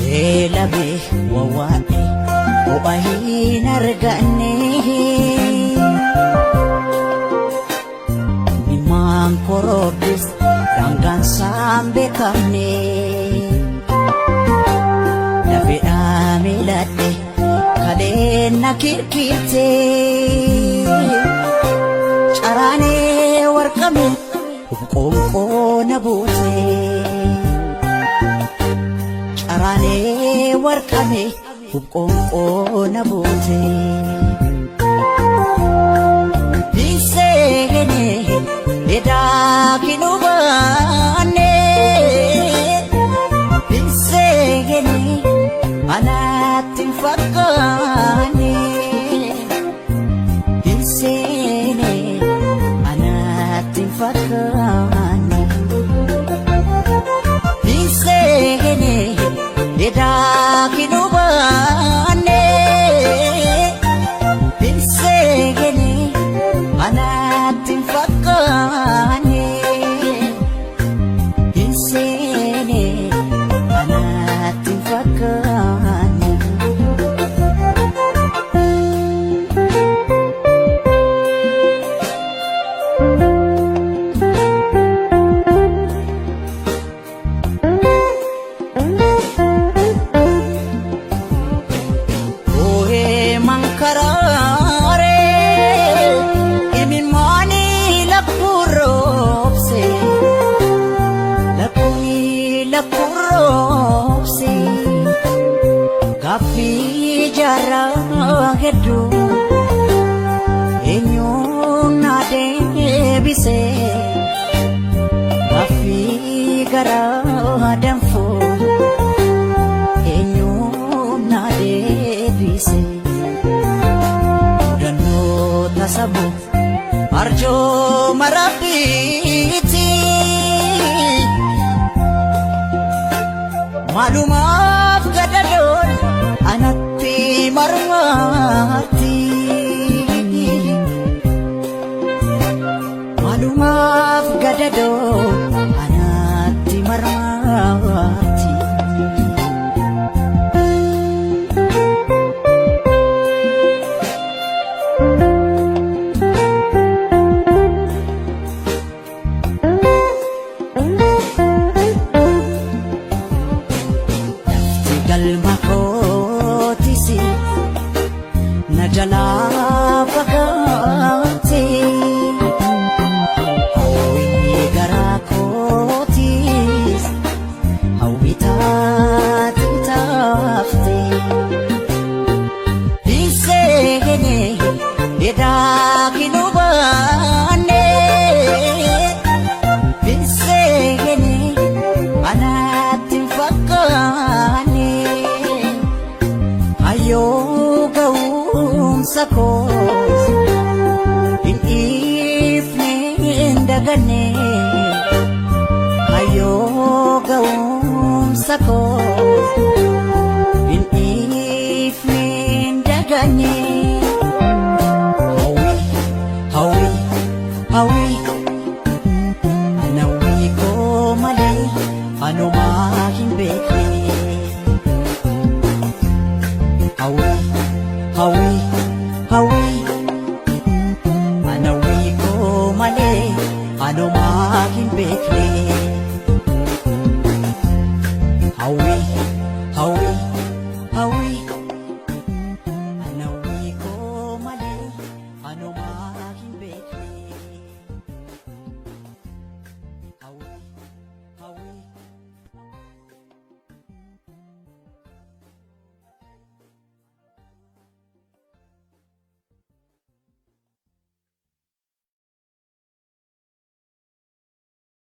Beelame wawwaadhe ho'a hin arganne. Ilmaan koroddis daangaan isaan beekamne. Lafeedhaa miiladhe kaleen na kirkirte. Caraanee warqame qoonqoo na buute. Caraanee warqame qoonqoo na buute. Hinseene edaa kinubaanne. Hinseene anaatti hin fakkaanne. Hinseene anaatti hin fakkaanne. Hinseene edaa kinubaanne. Hinseene anaatti hin fakkaanne. Hinseene anaatti hin fakkaanne. Oohee mankaraaree imimmaanii lakkuu roobse lakkuuni lakkuu roobse gaaffii jaarraa hedduu eenyuun na deebise gaaffii garaa danfuu eenyuun na deebise. Mudannoo tasabu arjooma rabbiiti. Maalumaaf gadadoon anatti marmaarti. Maalumaaf gadadoon anatti marmaarti. Lafti galma kootisi na jalaa fagaate. Hawwii garaa kootis hawwii taate taafte. Hinseene edaa kinubaanne. Hinseene anaatti hin fakkaanne. Hayyoo ga'umsa koos hin dhiifne hin daganne. Hayyoo ga'umsa koos hin dhiifne hin daganne. Hawwii hawwii hawwii anawwii koo malee anumaa hin beekne. Hawwii hawwii hawwii anawwii koo malee anumaa hin beekne.